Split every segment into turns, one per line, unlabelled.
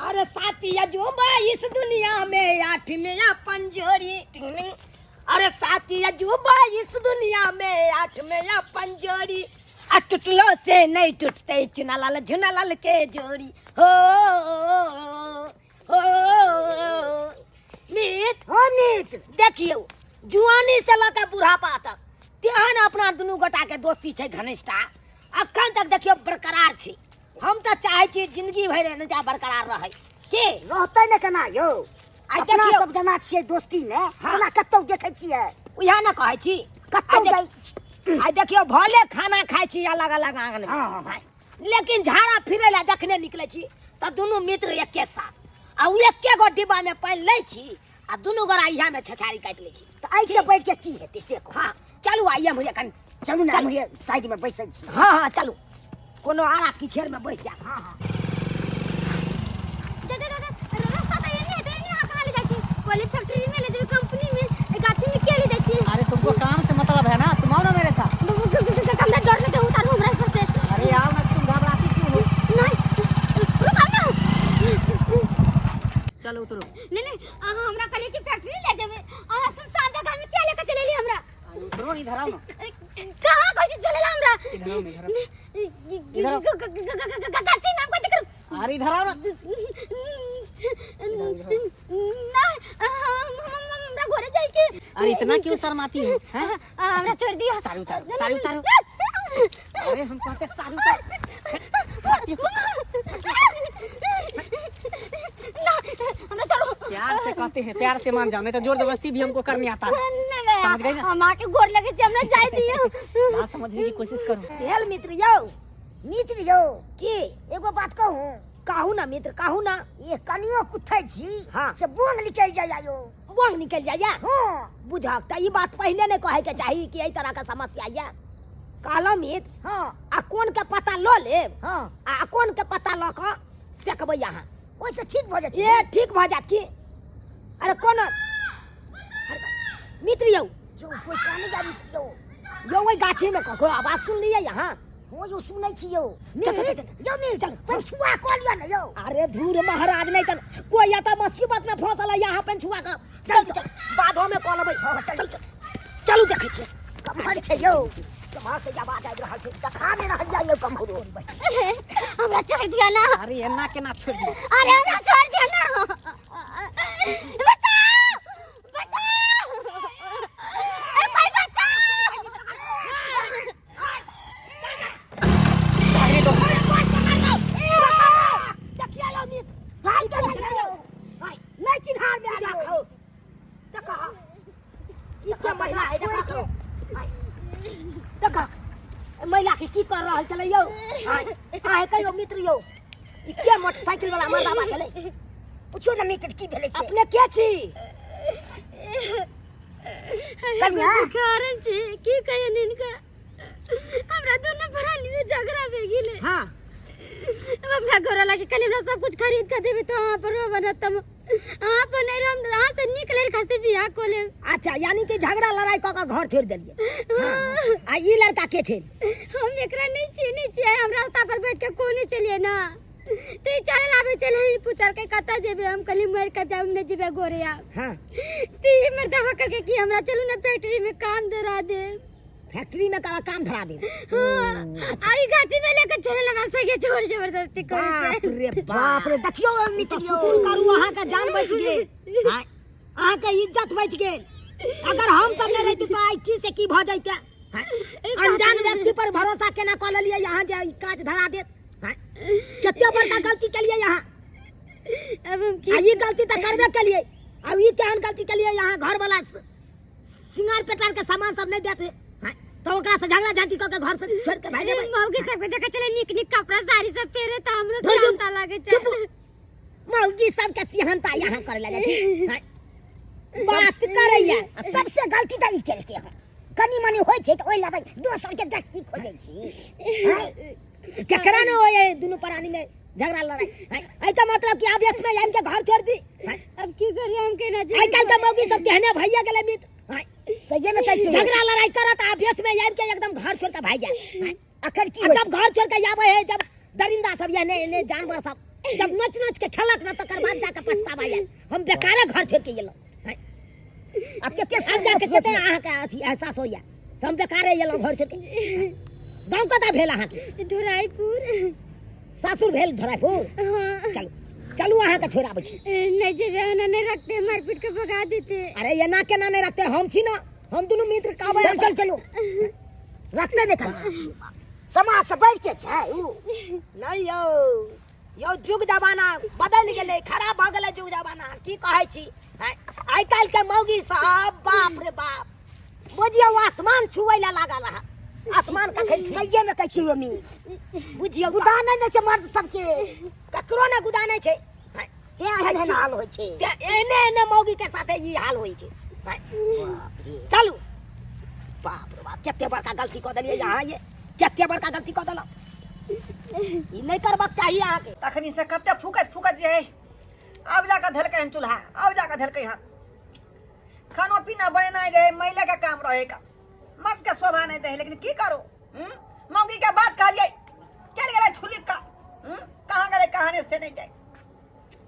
अरे साथी अजूबा इस दुनिया में आठ में अपन जोड़ी। अरे साथी अजूबा इस दुनिया में आठ में अपन जोड़ी, आ टुटलो से नहीं टूटते चुनालाल झुनालाल के जोड़ी। हो हो मीत,
हो मीत,
देखियौ जुआनी से लऽ के बुढ़ापा तक तेहन अपना दुनू गोटा के दोस्ती छै घनिष्ठा, अखन तक देखियौ बरकरार छै। हम तऽ चाहै छी जिंदगी भरि एनाहिते बरकरार रहै। के
रहतै ने केना यौ?
आइ
अपना
देखियौ।
सब जेना छियै दोस्ती मे,
हाँ।
तेना कतौ देखै छियै?
उएह ने कहै छी।
कतौ
आइ
जाइ।
आइ देखियौ भले खाना खाइ छी अलग अलग आंगन मे,
हाँ, हाँ, हाँ।
लेकिन झाड़ा फिरै लए जखने निकलै छी तऽ दुनू मित्र एके साथ, आ उ एके गो डिब्बा मे पानि लै छी आ दुनू गोरा इएह मे छछारी काटि लै छी।
तऽ एहि से बढ़ि के की हेतै से कहू।
हाँ चलू, आइए मुझे कनि।
चलू ने।
चलू।
एम्हरे साइड मे बैसै छी।
हाँ हाँ चलू, कोनो आरा किछेर में बैस जा।
हाँ हाँ।
दे दे दे दे, रास्ता तऽ एने हेतै, एने अहाँ कहाँ ले जाइ छी? पहिले फैक्ट्री में ले जेबै, कंपनी में, ए गाछी में किया ले जाइ छी?
अरे तुमको काम से मतलब है ना, तुम आओ ना मेरे साथ।
हमरा डर लगे, उतारू हमरा ऊपर से।
अरे आओ ना, तुम घबराती क्यों हो?
नहीं, रुकाओ ना।
चलो उतरो।
नहीं नहीं, अहाँ हमरा कहलियै कि फैक्ट्री ले जेबै, अहाँ सुनसान जगह में किया लेके चलेली हमरा?
अरे उतरो, इधर आओ ना।
कहाँ कहै छी चलेला हमरा?
इधर आओ ना, इधर आओ। इधर आओ।
गाछी में हमको देख।
अरे इधर आओ ना।
नहीं, हमरा घरे जाए के।
अरे इतना क्यों शर्माती हो हैं?
हमरा छोड़ दियो।
साड़ी उतारो, साड़ी उतारो। अरे हम कहते हैं, साड़ी उतारो।
ना, हमरा छोड़ो।
प्यार से कहते हैं, प्यार से मान जाओ, नहीं तो जोर जबरदस्ती भी हमको करने आता है।
नहीं,
समझ गई ना?
हम आके गोर लगे छी, हमरा जाए दियो।
बात समझने की कोशिश करो।
भेल मित्र यौ।
मित्र यौ।
की?
एगो बात कहूँ?
कहू ना मित्र, कहू ना।
ये कनियो कुथै छी
हाँ।
से बोंग निकलि जाइया यौ।
बोंग निकलि जाइया?
हाँ।
बुझक तऽ ई बात पहिले नहि कहै के चाही कि एहि तरह के समस्या ये। कहलहुँ मित्र।
हाँ।
आ कोन के पता लऽ लेब।
हाँ।
आ कोन के पता लऽ कऽ सेकबै अहाँ,
ओहिसँ ठीक भऽ जाइ छै।
ए ठीक भऽ जायत की? अरे कोन, अरे मित्र यौ।
जो कोई काने जा मित्र यौ।
यौ ओहि गाछी में ककरो आवाज सुनलियै अहाँ?
हो यौ, सुनै छी यौ।
चल, चल,
मित्र
चल,
यौ, मित्र
चल।
पंछुआ कऽ लिअ ने यौ।
अरे धूर महाराज, नहीं तन कोई एतऽ मुसीबत में फंसल है यहाँ पंछुआ का। चल चल, बाधो में कऽ लेबै।
हाँ, चल।
चल चल चलू, देखै छियै
कम्हर छै यौ? कम्हर से आवाज आबि रहल छै? देखा नहि रहल यौ कम्हरो।
हमरा छोड़ दियो ना।
अरे एना केना छोड़ दियो?
अरे हमरा छोड़ दियो ना। बचाओ बचाओ, ए भाई बचाओ।
भागने दो।
देखिए यौ मित्र।
भाई के नहीं यौ, नहीं चिन्हार में आबि
देखो देखो, ई के महिला है? देखो देखो, ए महिला के की कर रहल छलै यौ? आय आय कहियो मित्र यौ, ई के मोटरसाइकिल वाला मर्दाबा छलै?
पूछो ने मित्र, की भेलै से?
अपने के छी?
कनिया।
कारण छी की कहियन हिनका, हमरा दुनू प्राणी में झगड़ा भए गेलै।
हाँ।
अब अपना घर वाला के कहलियै हमरा सब कुछ खरीद के देबै तऽ अहाँ पर बनत, तब अहाँ पर नहि रहब, अहाँ से नीक लड़का से बियाह कऽ लेब।
अच्छा, यानी कि झगड़ा लड़ाई कऽ के घर छोड़ि देलियै। हाँ। आ ई लड़का के छै?
हम एकरा नहि चिन्है छियै, हम रास्ता पर बैठ के कोने चलियै ना तऽ ई चढ़ल आबै छलै, ई पुछलकै कतऽ जेबै? हम कहलियै मरि कऽ जायब, हम नहि जेबै घरे आब।
हाँ।
तऽ ई मर्दावा कहलकै कि हमरा चलू ने फैक्ट्री में काम धरा देब।
फैक्ट्री में का काम धरा देब?
हाँ, आ ई गाछी में लेके चले हमरा संगे जोर जबरदस्ती करै
बाप
छै।
रे
बाप रे, देखियौ
ई
मित्र
तऽ
यौ।
शुक्र करू अहाँके जान बचि गेल। आँय, अहाँके इज्जत बचि गेल। अगर हम सब नहि रहिती तऽ आइ की से की भऽ जैते। आँय, अनजान व्यक्ति पर भरोसा केना कऽ लेलियै अहाँ जे ई काज धरा देत? आँय, कते बड़का गलती केलियै अहाँ।
अब हम की
आ ई गलती तऽ करबे केलियै, आ ई केहन गलती केलियै अहाँ? घर वाला सिंगार पेटार के सामान सब नहीं देते हैं, तो ओकरा से झगड़ा झांटी कऽ के घर से छोड़ के भाग जेबै।
मौगी सबके देखै छलै नीक नीक कपड़ा साड़ी सब पहिरे तऽ हमरो
धुर जो।
सिहन्ता लागै छै।
चुप, मौगी सबके सिहन्ता यहाँ करे लगे छी। हैं, बात करैया।
सबसे गलती तऽ ई केलकै हँ, कनि मनि होइ छै तऽ ओहि लबै दोसर के देखी खोजै छी।
हैं, केकरा ने होय दुनू प्राणी में झगड़ा लड़ाई? हैं, एहि के मतलब कि आवेश में आबि के घर छोड़ दी? हैं,
अब की करिए हम, केना
आइ काल्हि के मौगी सब तेहने भैया गेलै मित्र। हैं,
सहिए ने कहै छी।
झगड़ा लड़ाई करत, आवेश में आबि के एकदम घर छोड़ के भागि जाए। हैं,
अखन की
आ जब घर छोड़ के आबै है, जब दरिंदा सब एने एने जानवर सब जब नोच नोच के खेलक ना तकर बाद जाके पछतावा आयल, हम बेकारे घर छोड़ के एलहुँ। हैं?
आब कते
आब जाके कते अहाँके अथी एहसास होइया से हम बेकारे एलहुँ घर छोड़ के। गाँव कतऽ भेल अहाँके?
ढोराईपुर।
सासुर भेल ढोराईपुर?
हाँ।
चलू चलू, अहाँके छोड़ि आबै छी।
नहीं जेबे, ओना नहीं रखते, मार पीट के भगा देते।
अरे एना केना नहीं रखते, हम छी ना, हम दुनू मित्र कहबै।
चल चल चलू, रखते नहीं करना, समाज से बढ़ के छै उ।
नहीं यौ यौ, जुग जमाना बदलि गेलै, खराब भऽ गेलै जुग जमाना। की कहै छी, आइ काल्हि के मौगी सब बाप रे बाप, बुझियौ आसमान छुए ला लागल रहा, आसमान कखन छुए।
सहिए में कहै छी मम्मी,
बुझियौ
गुदानै नहि छै मर्द सबके,
ककरो ने गुदानै छै।
एहन एहन हाल होइ छै,
एहने एहने मौगी के साथे ई हाल होइ छै। चलू, बाप रे बाप, कते बड़का गलती कऽ देलियै अहाँ, ये कते बड़का गलती कऽ देलहुँ, ई नहि करबाक चाही अहाँके।
तखनी से कते फूकैत फूकैत जे है आब जाकऽ धेलकै हन चूल्हा, आब जाकऽ धेलकै हन। खानो पीना बनेनाइ जे है महिला के काम रहे का, मर्द के शोभा नहीं दे, लेकिन की करू। मौगी के बात कहलियै चल गेलै छुली का, कहाँ गेलै कहाँ नहीं से नहीं जाए,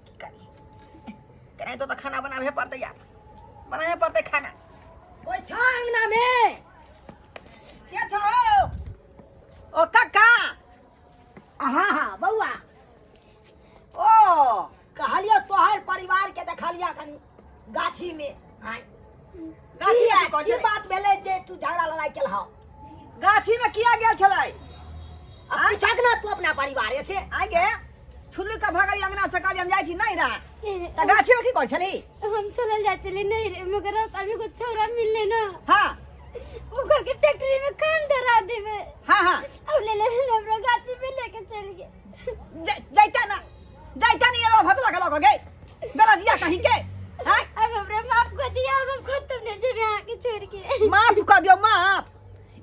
की करी केनाहितो तो खाना बनाबे पड़तै यार, बनाबे पड़तै खाना।
कोई छा अंगना में?
के छौ ओ कक्का?
हाँ हाँ बउआ।
ओ
कहलियो तोहर परिवार के देखलिया कनी गाछी में। हाँ
गाछी में की
की
कहै?
बात भेलै जे तू झगड़ा लड़ाई केलह?
गाछी में किया गेल छलै?
आ पूछक ना तू अपना परिवार से।
आइ गे छुल्लू के भगल अंगना से, कहलियै हम जाइ छी नहीं रहा, तऽ गाछी में की करै छली?
हम चलल जा चले नहीं रे, मगर रास्ता में कुछ छोरा मिलले ना।
हाँ।
ओकर के फैक्ट्री में काम धरा देबे।
हाँ हाँ।
अब ले ले हमरा गाछी में लेके चल गए।
जैता ना जैता नहीं एलो भतला के लग गे बेलजिया कहीं के हैं?
अब हमरा माफ कर दिया, अब हम खुद तुमने जेबे यहाँ के छोड़ के।
माफ कर दियो माफ,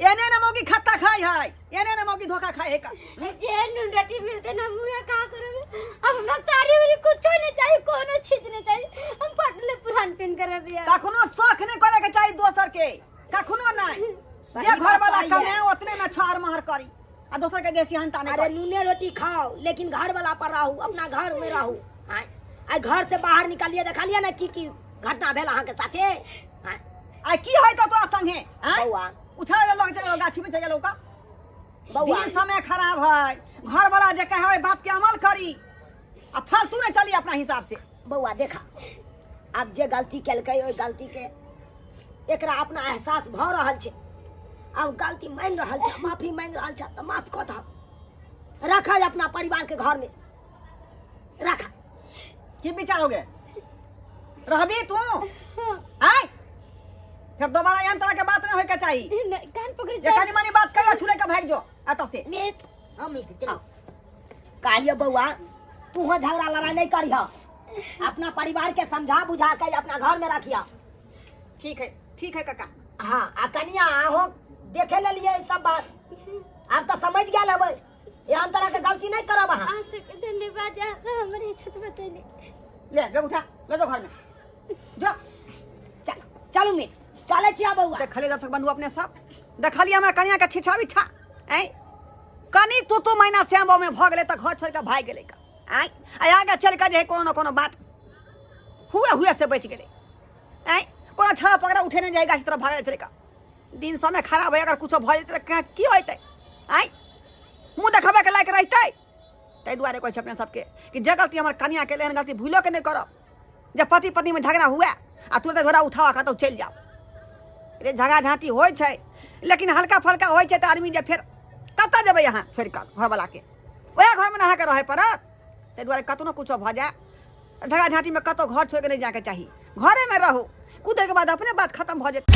एने ना मौगी खत्ता खाई है, एने ना मौगी धोखा खाई है का।
जे नून रोटी मिलते ना मुँह का करबे। अब हमरा साड़ी उड़ी कुछ नहीं चाहिए, कोनो चीज नहीं चाहिए, हम पटले पुरान पेन करबे यार।
कखनो शौक नहीं करे के चाहिए दोसर के, कखनो नहीं।
सही
जे घर
बात
वाला
कहिए।
कमाए उतने में छार महर करी आ दोसर के देसी हंता नहीं
अरे
करी।
नूने रोटी खाओ लेकिन घर वाला पर रहू, अपना घर में रहू। हाँ आई घर से बाहर निकलिए, देखलिए ना की की घटना भेल अहाँ के साथे। हाँ
आ की होय तो तोरा संगे हैं?
बौआ।
उठा गेलो चल गेलो गाछी में चल गेलो का।
बौआ।
दिन समय खराब है, घर वाला जे कहे ओहि बात के अमल करी आ फालतू नहीं चली अपना हिसाब से।
बौआ देखा, आब जे गलती केलकै ओहि गलती के एकरा अपना एहसास भऽ रहल छै, आब गलती मानि रहल छै, माफी मांगि रहल छै, तऽ माफ कऽ दहक, रखा अपना परिवार के घर में रखा।
की विचार हो गए रहबी तू?
हाँ।
आय फिर दोबारा एहन तरह के बात नहीं होय के चाही।
नहीं, कान पकड़
जे
जा।
कनी मनी बात करियो छुले के भाग जो एतऽ से।
मीत, हाँ मीत, चलो।
कहलियो बौआ तू झगड़ा लड़ाई नहीं करिह, अपना परिवार के समझा बुझा के अपना घर में रखिह।
ठीक है ठीक है काका।
हाँ आ कनिया अहो देखे लेलिए ई सब बात, आब तऽ समझ गेल हेबै, एहन तरह के गलती नहीं करब अहाँ।
अहाँ सबके धन्यवाद, अहाँ सब हमर इज्जत बचेली।
ले बेग उठा ले जाओ घर में जो।
चल चलू मीत, चलै छी बौआ।
देखलिए दर्शक बंधु अपने सब देखलिए हमरा कनिया के छिछा बिछा ऐ कनी तू तू महीना श्याम में भऽ गेलै तऽ घर छोड़ि कऽ भागि गेलै आँय, आ आगे चलि कऽ जे है कोनो ने कोनो बात हुए हुए से बचि गेलै आँय, कोनो छड़ा पकड़ा उठेने जाइ गाछ तरफ भागल छलै का। दिन समय खराब है, अगर कुछो भऽ जेतै तऽ की होइतै आँय, मुँह देखाबैके लायक रहितै? ताहि दुआरे कहै छी अपने सबके कि जे गलती हमर कनिया केलै एहन गलती भूलो के नहि करब जे पति पत्नीमे झगड़ा हुए आ तुरंत झोरा उठाओ आ कतहु चलि जाओ। रे झगड़ा झाँटी होइ छै लेकिन हल्का फल्का होइ छै तऽ आदमी जे फेर कतऽ जेबै अहाँ छोड़ि कऽ घरवलाके, वएह घरमे ने अहाँके रहय पड़त। ताहि दुआरे कतनो कुछो भऽ जाय झगड़ा झाँटीमे कतहु घर छोड़ि कऽ नहि जायके चाही, घरेमे रहू, कुछ देरके बाद अपने बात खतम भऽ जेतै।